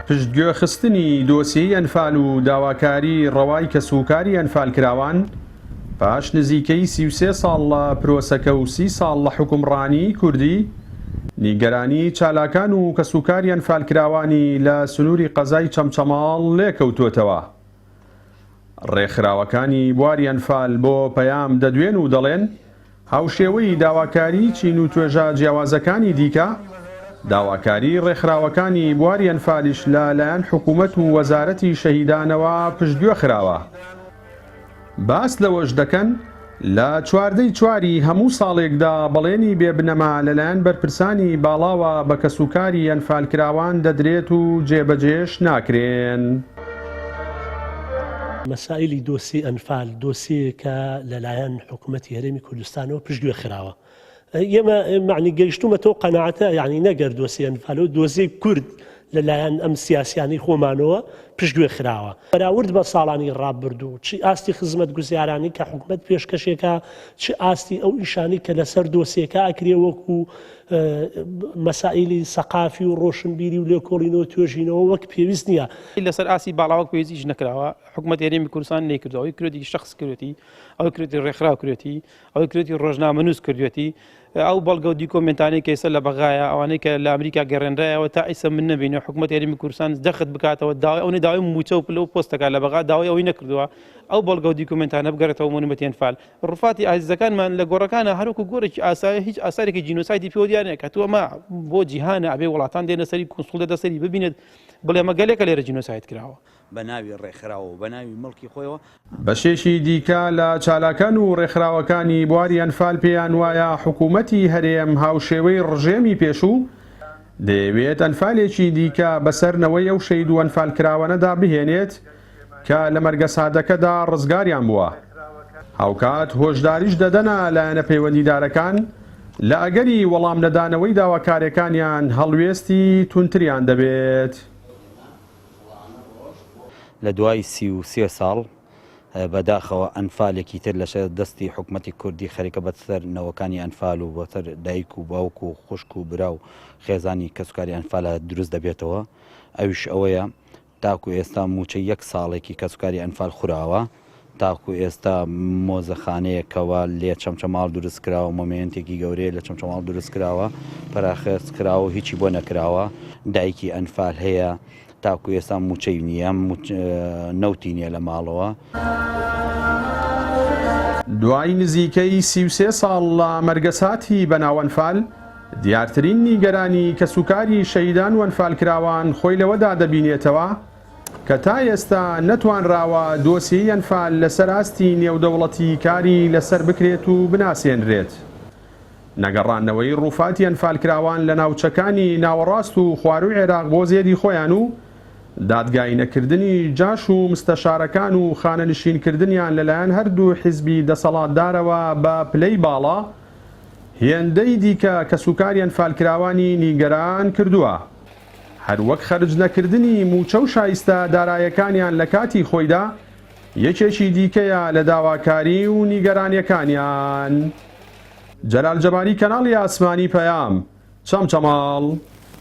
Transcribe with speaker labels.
Speaker 1: پشتگوێخستنی دۆسیەی ئەنفال و داواکاری ڕەوای کەسوکاری ئەنفالکراوان پاش نزیکەی 33 ساڵ لە پرۆسەکە و 30 ساڵ لە حوکمڕانیی کوردی، نیگەرانی چالاکان و کەسوکاری ئەنفالکراوانی لە سنووری قەزای چەمچەماڵ لێکەوتووەتەوە. ڕێکخراوەکانی بواری ئەنفال بۆ پەیام دەدوێن و دەڵێن، هاوشێوەی داواکاریی چین و توێژە جیاوازەکانی دیکە، داواکاریی ڕێکخراوەکانی بواری ئەنفالیش لە لایەن حکوومەت و وەزارەتی شەهیدانەوە پشتگوێ خراوە. باس لەوەش دەکەن، لە چواردەی چواری هەموو ساڵێکدا بەڵێنی بێ بنەما لەلایەن بەرپرسانی باڵاوە بە کەسوکاری ئەنفالکراوان دەدرێت و جێبەجێش ناکرێن.
Speaker 2: مەسائیلی دۆسیەی ئەنفال دۆسیەیەکە لەلایەن حکومەتی هەرێمی کوردستانەوە پشتگوێ خراوە. ئێمە معنی گەیشتومەتەوە قەناعەتە یعنی نەگەر دۆسیەی ئەنفال و دۆسیەی کورد لەلایەن ئەم سیاسیانەی خۆمانەوە پشتگوێ خراوە. بەراورد بە ساڵانی ڕابردوو چ ئاستی خزمەتگوزارانی کە حکومەت پێشکەشێکا چ ئاستی ئەو ئیشانەی کە لەسەر دۆسیەکە ئەکرێ وەکو مەسائیلی سەقافی و ڕۆشنبیری و لێکۆڵینەوە توێژینەوە وەک پێویست نییە.
Speaker 3: لەسەر ئاستی باڵا وەک پێویست ئیش نەکراوە، حکومەتی هەرێمی کوردستان نەیکردووە، ئەوەی کردوویەتی شەخس کردوویەتی، ئەوەی کردوویەتی ڕێکخراو کردوویەتی، ئەوەی کردوویەتی ڕۆژنامەنووس کردوویەتی، ئەو بەڵگە و دیکۆمێنتانەی کە ئێستا لە بەغایە، ئەوانەی کە لە ئەمریکا گەڕێنرایەوە تا ئیستا من نەبینیوە حکومەتی هەرێمی کوردستان جەخت بکاتەوە، داوای ئەوەی داوای مووچە و پلە و پۆست دەکات لە بەغا داوای ئەوەی نەکردووە ئەو بەڵگە و دیکۆمێنتانە بگەڕێتەوە مۆنومێنتی ئەنفال. ڕوفاتی ئازیزەکانمان لە گۆڕەکانە هەروەکو گۆڕێکی ئاسایە هیچ ئاسارێکی جینۆسایدی پێوە دیار نییە کە تۆ ئەمە بۆ جیهانە ئەبێ وڵاتان دێنە سەری کونسوڵ دێتە سەری ببینێت بڵێ ئەمە گەلێکە لێرە جینۆساید کراوە.
Speaker 4: بە ناوی ڕێکخراو و بە ناوی مڵکی خۆیەوە.
Speaker 1: بەشێکی دیکە لە چالاکان و ڕێکخراوەکانی بواری ئەنفال پێیان وایە حکوومەتی هەرێم هاوشێوەی ڕژێمی پێشوو دەیەوێت ئەنفالێکی دیکە بەسەر نەوەی ئەو شەهید و ئەنفالکراوانەدا بهێنێت کە لە مەرگەساتەکەدا ڕزگاریان بووە، هاوکات هۆشداریش دەدەنە لایەنە پەیوەندیدارەکان لە ئەگەری وەڵامنەدانەوەی داواکارێکانیان هەڵوێستی توندتریان دەبێت.
Speaker 4: لە دوای 33 ساڵ بەداخەوە ئەنفالێکی تر لە دەستی حکومەتی کوردی خەریکە بەسەر نەوەکانی ئەنفال و بەسەر دایک و باوک و خوشک و برا و خێزانی کەسوکاری ئەنفالە دروست دەبێتەوە ئەویش ئەوەیە تاکو ئێستا مووچەی یەک ساڵێکی کەسوکاری ئەنفال خوراوە، تاکو ئێستا مۆزەخانەیەک کەوا لێ چەمچەماڵ دروست کراوە، مۆمێنتێکی گەورەیە لە چەمچەماڵ دروست کراوە، پەراخێز کراوە و هیچی بۆ نەکراوە، دایکی ئەنفال هەیە تاکو ئێستا مووچەی نییە، نەوتی نییە لە ماڵەوە.
Speaker 1: دوای نزیکەی 33 ساڵ لە مەرگەساتی بەناو ئەنفال، دیارترین نیگەرانی کەسوکاری شەهیدان و ئەنفالکراوان خۆی لەوەدا دەبینێتەوە کە تا ئێستا نەتوانراوە دۆسیەی ئەنفال لەسەر ئاستی نێودەوڵەتی کاری لەسەر بکرێت و بناسێنرێت. نەگەڕاندنەوەی ڕووفاتی ئەنفالکراوان لە ناوچەکانی ناوەڕاست و خوارووی عێراق بۆ زێدی خۆیان و دادگایی نەکردنی جاش و مستەشارەکان و خانەنشینکردنیان لەلایەن هەردوو حیزبی دەسەڵاتدارەوە بە پلەی باڵا هێندەی دیکە کەسوکاری ئەنفالکراوانی نیگەران کردووە، هەروەک خەرج نەکردنی مووچە و شایستە دارایەکانیان لە کاتی خۆیدا یەکێکی دیکەیە لە داواکاری و نیگەرانیەکانیان. جەلال جەباری کەناڵی ئاسمانی پەیام، چەمچەماڵ.